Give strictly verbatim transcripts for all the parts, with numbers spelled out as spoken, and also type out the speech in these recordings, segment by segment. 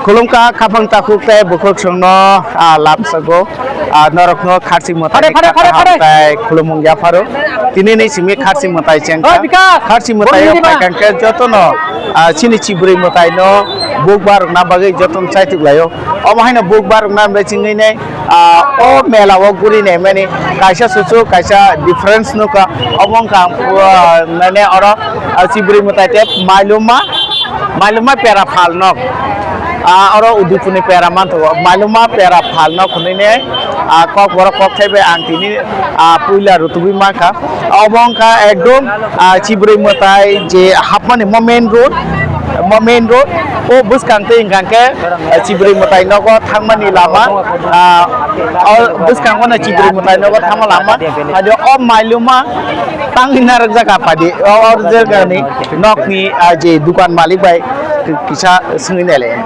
Khulumkha, khaphang takhuk tei bukhuk songno, ah, lamsago, ah, norokno kharchi mwtai Phare, phare, phare, phare. Tei khulumung yapharo. Tini ni simi kharchi mwtai chengkha. Oi, Bikas. Kharchi mwtai Boni o ni ba? Phaikangkhe jotono, ah, chini chibrwi mwtaino bukbar rwna bagwi jotono chaituk laio. Omo haino bukbar rwna bagwi chingwi nei, ah, o mela o guri naimani kaisa susu kaisa difference nukha. Omo wngkha ang, ah, mane oro, ah, chibrwi mwtai tei mailuma. Mailuma pera phalnok. Ah, oro Udaipurni pera manthogo. Mailuma pera phalnok hwnwi ne, ah, kok borok kok thaibai ang tini, ah, puila rutugwi mankha. Obo wngkha ekdom, ah, chibrwi mwtai je hapmani mo main road, mo main road. O bwskang twi hwnkha khe, ah, chibrwi mwtai nogo thangmani lama, ah, o bwskango no chibrwi mwtai nogo thangma lama. Adi o mailuma tangwi narwkjak a padi. O, o jagani nokni, ah, je dukan malik bai kisa swngwi naile.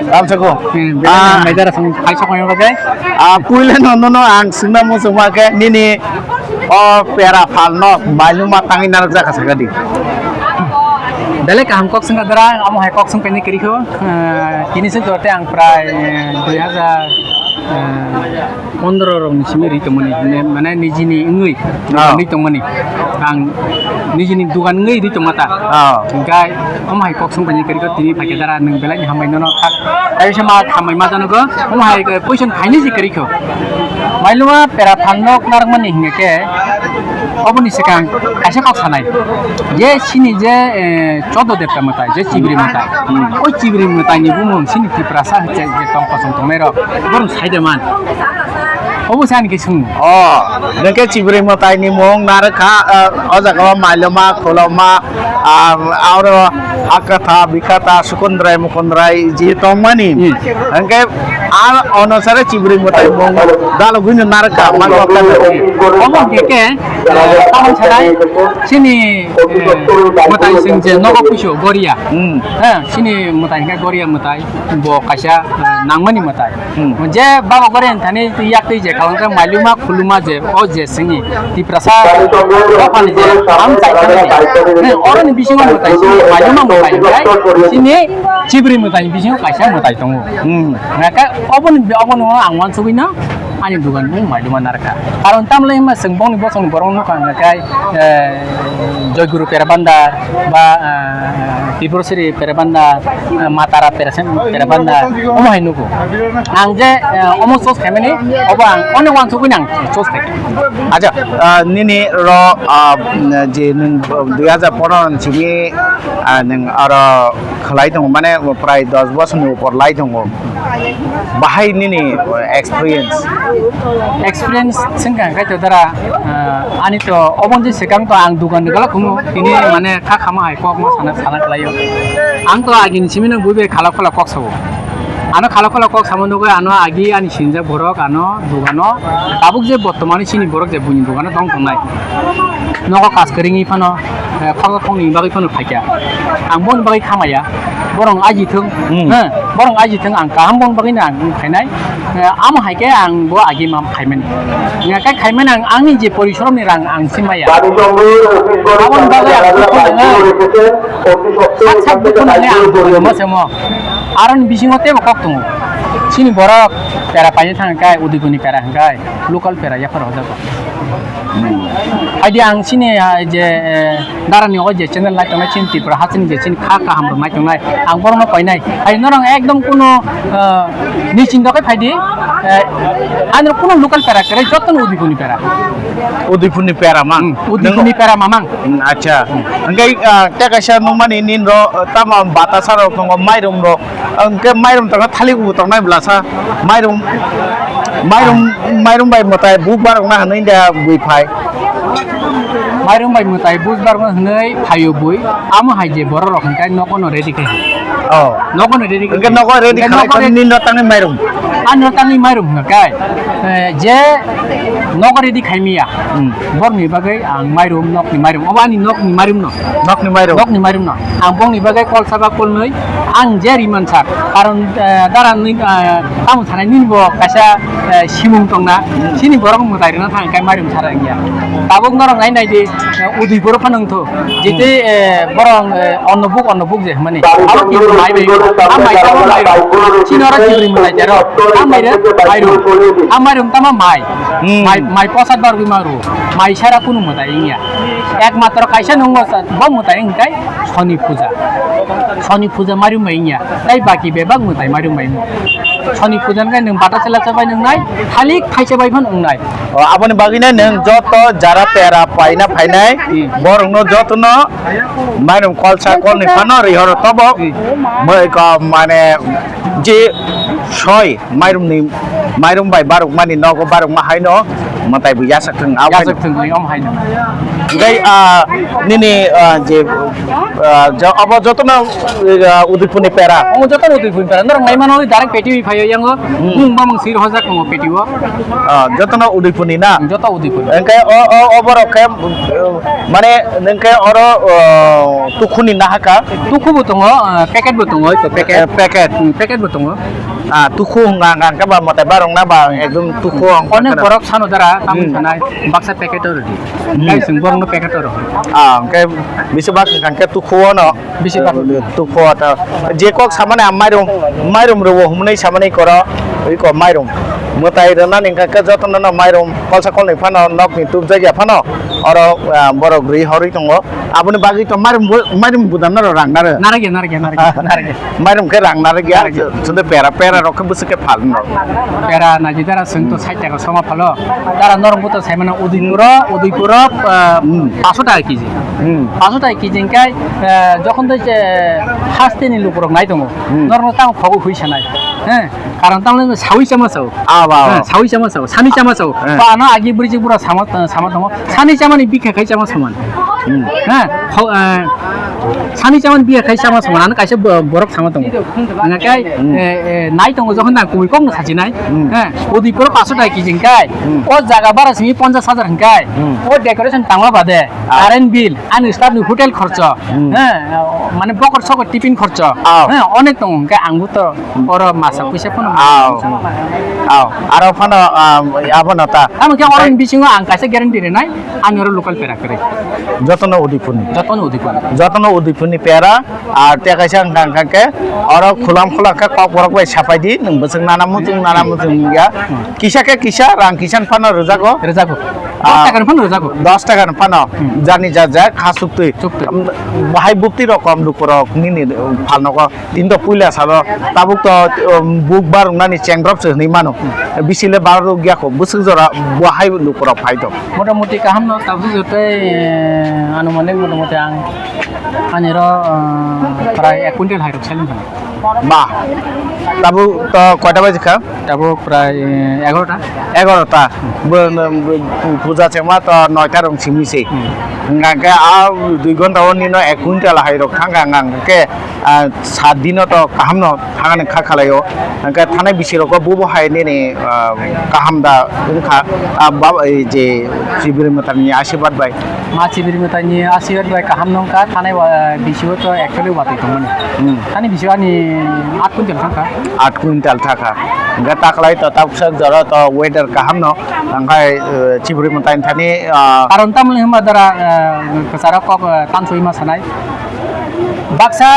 Tamsako. Hmm, ah, belai naikha song, kaisa koi ba jai. Ah, puila no, no, no, ang swngna muchungma khe nini o pera phalno mailuma tangwi narwkjak kha sakadi. Belai kaham kok swngkha dara, amo hai kok swngkha ni kwrwi kho. Ah, tini se jote ang prai, eh, dui hajar, eh, pondro rok ni simi ri tongmani, ne, mane nijini wngwi Ah. ri tongmani. Ang nijini dugan wngwi ri tongma ta. Ah. Hingkai omo hai kok song bai kwrwi kho tini phaikhe dara nwng belai ni hambai nono kha. Ai se ma hambai ma jano go. Omo hai question khaini si kwrwi kho. Mailuma pera phalno narwkmani hingke oboni swkang kaisa kok sanai. Je sini je, eh, chodo depta mwtai, je chibri mwtai. Hmm. O chibri mwtai ni bumung sini Tiprasa hwnkhe je tong kosong tongnai rok. Borok sai de man. Obo se ani khe swng. O, hwnkhe chibrwi mwtai ni mung narwkha, ah, o jaga o mailoma, kholoma, ah, aro akatha, bikatha, sukundrai, mukundrai, je tongmani. Hmm. Hwnkhe a onusare chibrwi mwtai mung dalogwino narwkha, man kok ta. Omo hwnkhe khe, eh, tamoni sanai, chini, eh, mwtai swng je nogo puiso, Goria. Hmm. Ha, chini mwtai hwnkhe Goria mwtai, bo kaisa, eh, nangmani mwtai. Hmm. Je baba gore thani twi yak twi je khalang khe mailuma khuluma je o je sini Tiprasa dophani je ang chai thani je. He, oro ni bisingo mwtai sini mailuma mwtai hai sini chibri mwtai bisingo kaisa mwtai tongo. Hmm. Naka obo ni, obo no ang wansugwi no ani dugan ni mailuma narwkha. Karon tamle ma seng bong ni bosong ni borong no kang kai, eh, Joy Guru Perabanda ba, eh, Tiprasri Perabanda, eh, Matara Perasem-, Perabanda, omo hai nugo. Ang je, eh, omo sos khaimani, obo ang onek wansugwi nang sos khai. Acha, ah, nini ro, ah, je nwng dui hajar pondro ni simi, ah, nwng aro khlai tongo, mane prai dos bosor ni upor lai tongo. Bahai nini experience? Experience sengkha kaitor dara, ah, ani to oboni swkang to ang dugan ni gala kumu tini mane kha khama hai kok ma sana sana khlaio. Ang to agini simi no buibe khala khala kok sabo. Ano khala khala kok samo nugwi ano agi ani sinjak borok ano dugano tabuk je bortomani sini borok je buini dugano tong tongnai. Nogo kas kwrwngwi phano, eh, khoroksa khoroknwi bagwi phano phaikha. Ang boni bagwi khamaya. Borok aji thung. Hmm. He, borok aji thung ang kaham boni bagwi no ang khainai. Eh, amo hai khe ang bo agi ma khaimani. Nga khe khaimani ang angni je porishromni rang ang si maya. Aboni bagwi ang dukhu nangwi. Sak sak dukhu nangwi ang dukhu nangma se mo. Aroni bisingo teibo kok tongo. Chini borok pera paina thang khe, Udaipurni pera hwn khe, local pera yaphar hojago. Haidi ang chini, ah, je, eh, darani o je channel nai tongnai, chini Tripura hasteni je chini kha kaham rok nai tongnai, ang borokno koinai. Hai norok ekdom kuno, ah, niching dogwi phaidi, eh, ano kuno local pera kwrwi, jotono Udaipurni pera. Udaipurni pera mang? Hmm, Udaipurni pera mamang. Hmm, acha. Hwnkhe, ah, tei kaisa nukmani nini ro, tamo batasa rok tongo, mairum rok. Hwnkhe mairum tongkha thalik bo tongnai blasa. Mairum, mairum, mairum bai mwtai buk barokna hwnwi da bui phai. Mairum bai mwtai buk barokna hwnwi phaio bui. Amo hai je borok rok hwnkhe nogo no ready khe. Oh. Nogo no ready khe. Hwnkhe nogo ready khe khalai nogo ready. Nini no tangni mairum. Ani no tangni mairum hwnkhe. Eh, je Nogo ready khaimiya. Hmm. Borokni bagwi ang mairum, nokni mairum. Obo ani nokni mairum no. Nokni mairum. Nokni mairum no. Ang bongni bagwi kol saba kolnwi ang je riman sak. Karon, eh, dara nini, eh, tamo sanai nini bo kaisa, eh, simung tongna. Hmm. Sini borok mwtai rwna thang kai mairum sara wngya. Tabuk norok nai nai di, eh, udui borok phano wngtho. Jete, eh, borok, eh, onno buk, onno buk je hwnmani. Abo kintu mai bai. A mai tamo mai ro. Chini oro chibri mwtai tero. A mai re mai ro. A mai ro tamo mai. Hmm. Mai, mai posat bar gwi ma ro. Mai sara kunu mwtai wngya. Ekmatro kaisa nungo sa, bo mwtai wngkai Soni puja. Soni puja mari wngya. Tai baki bebak mwtai mari wngya. Soni puja wngkai nwng bata sela chabai nwngnai. Thalik thaisa bai phan wngnai. O, aboni bagwino nwng joto jara pera paina phainai, hmm, borokno jotono mairum kolsa kolni phano rihoro tobo. Hmm. Moi ko mane je soi mairumni, mairum bai barukmani nogo barukma haino mwtai bo yachak thung. Abo haino. Yachak thung, om haino. Ngai, ah, nini, ah, je, ah, jo-, abo jotono, ah, Udaipurni pera. Omo jotono Udaipurni pera. Norok naimano direct peti wi phaio yango. Hmm. Bung bamung sir hojak tongo peti o. Ah, jotono Udaipurni na? Joto Udaipurni. Engke o, o, o borok khe, uh, mane nengke oro, uh, tukhuni nahaka? Tukhu bo tongo, uh, packet bo tongo, oi to packet. Eh, packet. Hmm, packet bo tongo. Ah, tukhu hwnga hwnga khe ba mwtai barok na ba ekdom tukhu hwnga. Onek borok sano dara, tamoni sanai, baksa packet o rwdi. Hmm. Tei chwng borokno packet o rw. Ah, hwnkhe bisi bak hwnkha khe tukhu ono. Bisi bak. Tukhu o ta. Je kok samani ang mairum, mairum rwo hwnwi samani koro, iko mairum. Mwtai rwnani hwnkha khe jotono no mairum, kolsa kolnwi phano nokni tubjakya phano, oro, ah, borok rwi horwi tongo. Aboni bagwi to mairum bu-, mairum budam naro rang naro. Narwkya, narwkya, narwkya, narwkya. Mairum khe rang narwkya, narwkya. Chwngde pera, pera rok khe bwswk khe phalno. Pera naidi dara chwng to sait taka soma phalo. Dara norok bo to saimano Udaipuro, Udaipuro, ah, hmm, paso taka kiji. Hmm. Paso taka kiji hwnkhe, ah, jokhon to je hasteni lukurok nai tongo. Hmm. Norokno tamo khogo hwi sanai. He, karon tamo sawi chama sao. Aba, aba. He, sawi chama sao, sani chama sao. He. Ba ano agi bwrwi bura sama, sama tongo. Sani chamani bikha khai chama saman. Hmm. He, kho-, eh, sani chamani bikha khai chama saman. Ano kaisa bo-, borok sama tongo. Hwnka khe, hmm, eh, eh, nai tongo jokhon da kubui kokno sachi nai. Hmm. He, udi poro paso tai kijing kai. Hmm. O jaga bara simi ponchash hajar hwnkai. Hmm. O decoration tangma bade, ah, current bill, ani staff ni hotel khorcho. Hmm. He, mane bokor sokor tiffin khorcho. Ah. He, onek tongo hwnka ang bo to oro masa puisa phano. Aw. Aw. Aro phano, ah, abono ta. Tamo khe oro bisingo ang kaisa guarantee rinai, ani oro local pera kwrwi. Jotono Udaipurni. Jotono Udaipurni. Jotono Udaipurni pera, ar tei kaisa wngkha, wngkha khe oro khulam khulam khe kokborok bai sapai di, nwng bwswk nana muchung, nana muchung ya. Kisa khe kisa, rang kisa phano rwjago. Rwjago. Ah, dos taka ni phano rwjago. Dos taka ni phano. Hmm. Jani ja ja kha suktwi. Suktwi. Bahai bukti rokom lukurok nini phalnogo. Tini to puila salo, tabuk to, um, buk barungnani chengrop se hwnwi mano. Bisi le baruk ya kho, bwswk jora bo hai lukurok phai to. Motamoti kaham no tabuk joto, eh, anumanik motamoti ang ani ro, eh, prai ek quintal hai rok seleng kha. Ba, tabuk to koita baji kha? Tabuk prai, eh, egarota. Egarota. Bo, bo, puja chengma to noita rong simi se. Hmm. Hingkha khe a dui ghonta o nino ek quintal hai rok thangkha, hingkha khe ah, sat dino to kaham no thangani kha khalai o. Hingkhe thanai bisi rogo bubo hai nini, ah, kaham da wngkha, ah, bab-, ei je Chibiri Mwtaini asirwad bai. Ma Chibiri Mwtaini asirwad bai kaham no wngkha, thanai wa-, bisi o to actually watwi tongmani. Hmm. Thani bisi o ani aat quintal thangkha. Aat quintal thangkha. Hingkhe taklai to tabuksa jora to weather kaham no, hingkhe, eh, Chibiri Mwtaini thani, ah, karon tamoni hwnba dara, eh, kwcharo kok, eh, tansoi ma sanai. Baksa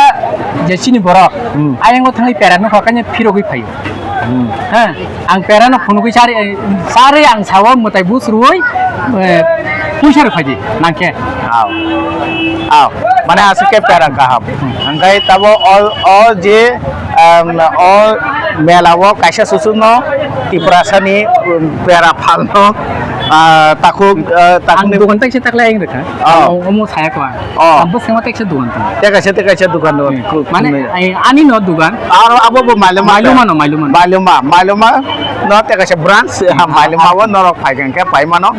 je chini borok, hmm, ayang o thangwi pera nokha kanya phirogwi phaio. Hmm. Ha, ang pera no phunugwi chari, eh, chari ang sao mwtai bus rui, eh, puisa rok phaidi nangkhe. Aw. Aw, mane aswk khe pera kaham. Hmm. Hingkhe tabo o, o je, um, o mela o kaisa susuk no Tiprasa ni, um, pera phal no, ah, takhuk, ah, takhuk ang ni dokan taisa taklai ang rwkha. Oh. Ang omo saya kha. Oh. Ang bwskango teksa dogan tongo. Tei kaisa, tei kaisa dogan tongo. Hmm. Mane, ai, ani no dogan. Aro abo bo Mailoma. Mailoma no, Mailoma no. Mailoma, Mailoma no tei kaisa branch, hmm, Mailoma o norok phai khe pai mano.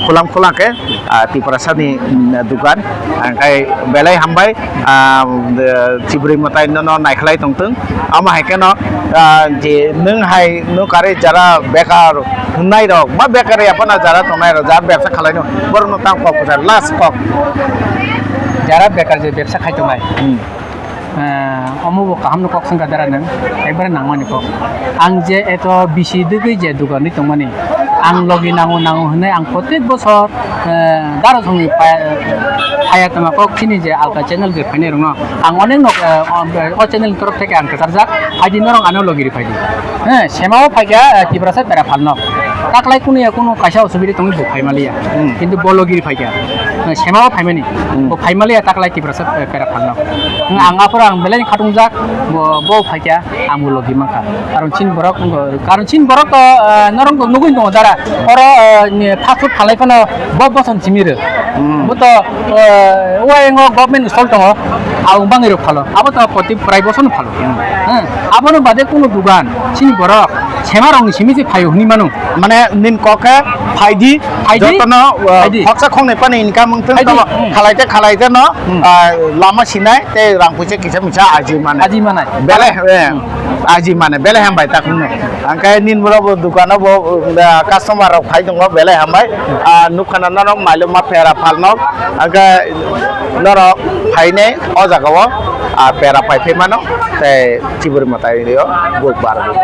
Khulam khula khe, ah, Tiprasa ni, mm, Dukan, angkai belai hambai, ah, de, chibri mwtai nono naikhlai tongtwng. Ama hai kheno, ah, je nwng hai nwng kare jara bekar hwnnairok ba bekar yapana jara tongnairok, jara bebsa khalaino, borokno tamo kok kwchar, last kok. Jara bekar je bebsa khai tongnai. Hmm. Eh, omo bo kaham no kok sengkha dara nang, ekbare nangmani kok. Ang je eto bisi dugui je dugan ri tongmani, ang logi nango nango hinui ang protek bosor, eh, daro songni pa-, paya tongma kok chini je alka channel je phainai rokno ang onek no, eh, o, o channel ni torof theke ang kwcharjak, phaidi norok ano logi ri phaidi. He, sema o phaikha, eh, Tiprasa pera phalno. Taklai kunu ya kunu kaisa osubidi tongwi bo phaimaliya. Hmm. Kintu bo logi ri phaikha. Eh, sema o phaimani. Hmm. Bo phaimaliya taklai Tiprasa, eh, pera phalno. Hmm, ang aphuru ang belai khatungjak, bo, bo phaikha, ang bo logi mankha. Karon chini borok, karon chini borok to, eh, norok to nugwi tongo dara. Oro, eh, ni fast food phalai phano bo boson simi rw. Hmm. Bo to, eh, uayango government stall tongo, ang bangwi rok phalo. Abo to poti prai boson phalo. Hmm. Hmm. Abono bade kunu dugan, chini borok, sema rokni simi se phaio hwnwi mano. Mane nin kok khe phaidi, phaidi, jotono, uh, phaidi. Khoksa khoknwi pani income wngthung, phaidi, tamo hmm. Khalaite khalaite no, hmm. Uh, lama sinai tei rang puisa kisa misa aji mane. Aji mane. Belai, eh, hmm. Aji mane, belai hambai ta khungno. Angkhe nin boro bo dukano bo, uh, customer rok phai tongo, belai hambai. Ah, nukha na norok mailoma pera phalno. Angkhe norok phainai o jaga o, ah, pera pai phai mano. Tei chibri mwtai rio buk bar buk.